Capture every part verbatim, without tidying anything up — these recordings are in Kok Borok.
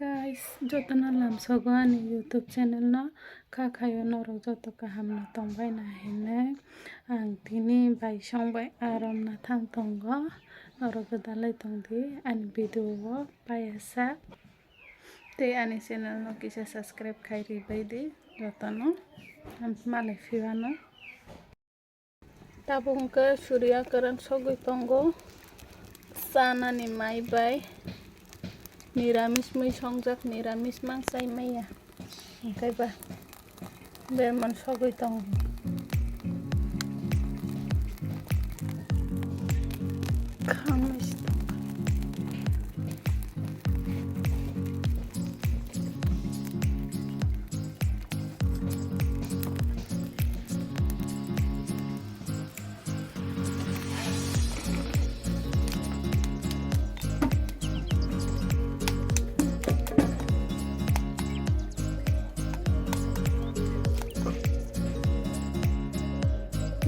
Guys, jotono lamsogo ani YouTube channel no, kha khayo norok joto kaham no tongbai na hinwi. Ang tini bai song bai arom na thang tongo, norok gwdalai tongdi ani video o payasa. Tei ani channel no kisa subscribe khai ribai di jotono, ang malai phiwano. Tabuk hwnkhe Surya kwran sogwi tongo, chanani mai bai niramis mui songjak, niramis mang chai maya, hwnkhe ba berman sogwi tongo. Khamai se tongo.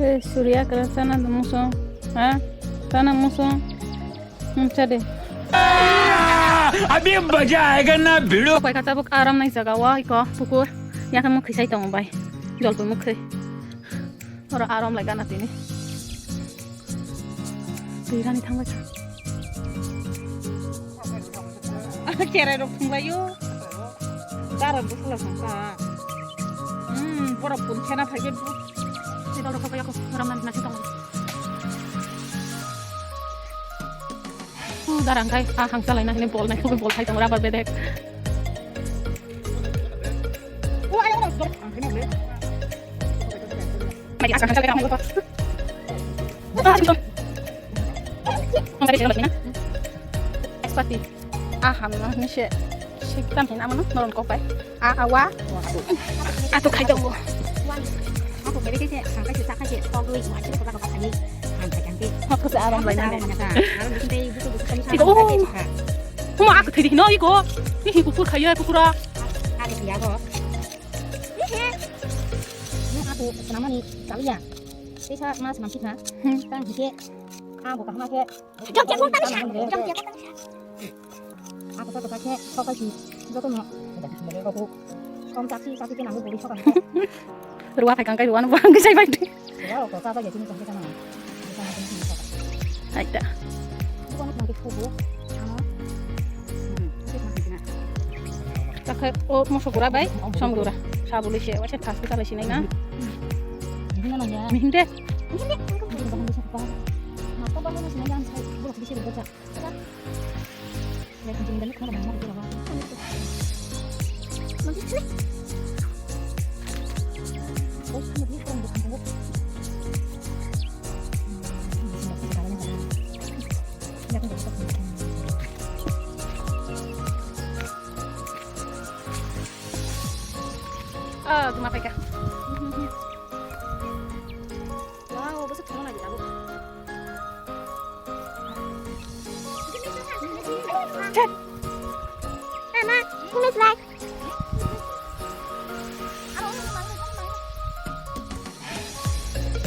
Eh, Surya, kara sana do muso, ha? Sana muso. Hmm, cha de. Abhi maza aayega na, bhidu. Pai kha tabuk aram nai jaga o iko pukur. Yakhe mukhui sai tongo bai. Jolpui mukhui. Oro aram lai gana tini. Twi rani thangbai kha. Cherai rok thanglaio. Dara bwsla thangkha. Hmm, borok pun khena phaibai bu. Tei dal rok phaibai ako. Aram nani nasi tongo. Darang kai, ah, hangsa laina hini bol nai, bol khai tong rubber bedek. Mari, ah, hangsa laina hini bol. Expert. Ah, hamno hini se. Siktam hina mano, noron kopai. A, a, wa. Ato khai tongo. Ako bebe ke se, ang kai se, sa kai se, togwi, wa, chiri ko ba ko ba khai. Ang kai ang te. Hok se aram lai na. Aram lai na ta. Aram lai na ta. Iko, oh. Huma ako thedi no iko. Ni hi kukur khaya kukura. Ako ya go. Ni he. Ni ako nama ni kaliya. Tesa mas nam sikha. Hmm. Tang hike. Ako kahma ke. Jom, jom, jom, jom, jom. Ako sa to kake, sokai si, joto no. Kom taksi, taksi ke nango bori sokai. Ruwa phai kangkai ruwa no bang sai bai. Ruwa ko sa ba ya sini kangkai sana. Aita. Ko no kangkai ko bo. Ano. Hmm. Takhai o moso gura bai, som gura. Sabuli se, wase thas kita bai sinai na. Mihinde. Mihinde. Mihinde. Mihinde. Ah, cuma pegang. Wow, besok sama lagi tahu. Chat. Mama, kumis like.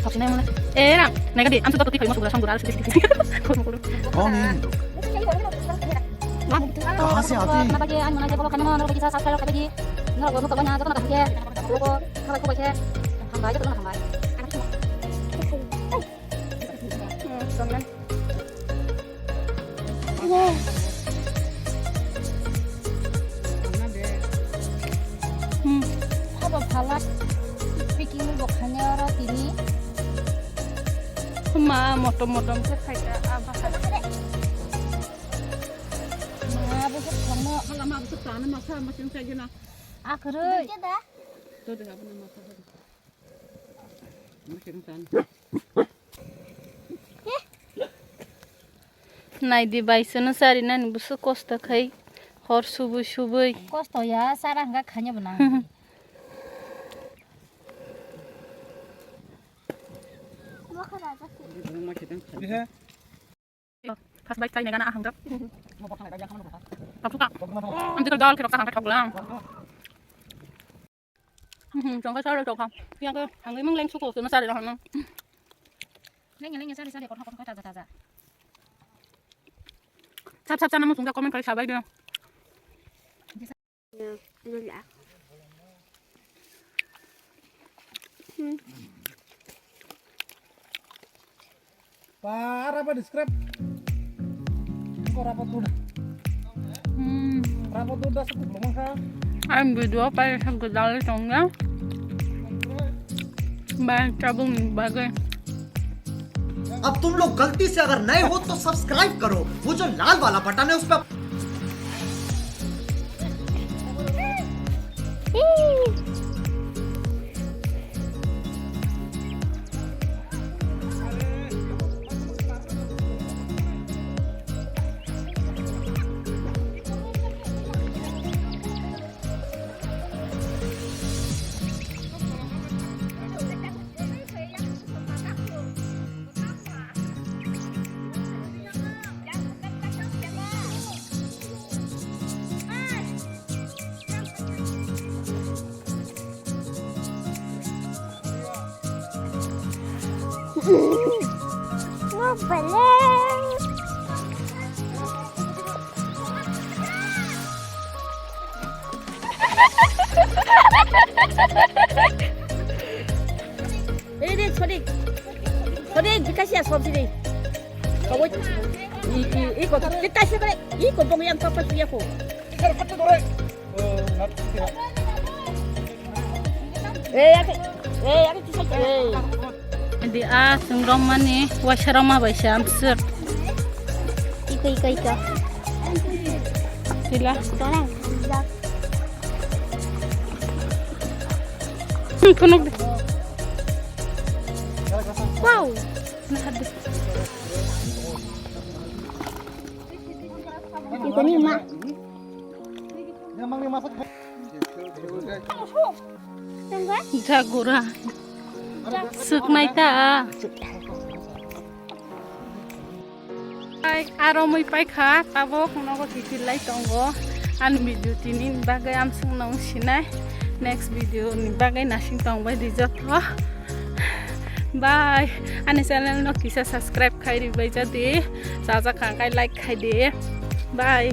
Apa sih namanya? Eh, Rang, naik di. Am sudah tutup, kayu masuk udah sanggur, harus di sini. Oh, ini. Wah, betul. Bahasa apa? Kenapa dia? Anu, mana aja kalau kan mana, kalau bisa subscribe lagi. Nggak, gua mau ke mana, gua mau ke mana? Gua mau ke mana? Gua mau ke mana? Tambah aja, gua tambah. Hmm, tonnan. Wow. Hmm. Haba phalak. Picking bo khanya oro tini. Ma motom motom se khaita aba. Ma bo se khangno. Hala ma bo se tana ma sa ma sing sa gina. Akhiroi. Doi da. Doi da, abo na ma sa. Naidi bai, chwngno charinani busu kosto khai hor subui subui. Kosto ya, chara hwnkha khaina bo nang. First bite khai nai gana ahang jak. Thok thok. Amtwi khe dal khe rok kaham khe thok lang. Hmm, chong khe salo chong kha. Yang khe hangwi mung leng suko suno sari rok hangno. Leng leng sari sari kothok kothok taja taja. Sap sap chana muchung jak comment khai sabai de. Wala. Hmm. Para pa describe. Ko rapat tuda. Hmm. Rapat tuda sa kublo mangka. Ang video pa sa gudal tongya. Ba tabung bagay. अब तुम लोग गलती से अगर नए हो तो सब्सक्राइब करो, वो जो लाल वाला बटन है उस पर। Ini, ini, sorry. Sorry, dikasih ya, sorry, sorry. Kamu, i, i, i, kok, dikasih, kok, i, kok, bong yang papa punya, kok. Eh, ya, eh, ya, eh. Di a, sung rom mani, washa rom ma bai sam sir. Iko, iko, iko. Sila. Tona. Phunuk de. Wow. Nah, de. Iko ni ma. Jagura. Suknai ta. Ai, aro mui paikha, tabuk nogo kiphilai tongo. Ani video tini bagwi amsung nang sinai. Next video ni bagwi nasing tongbai di joto. Bye. Ani channel no kisa subscribe khai ribai jadi. Chajakha khai like khai di. Bye.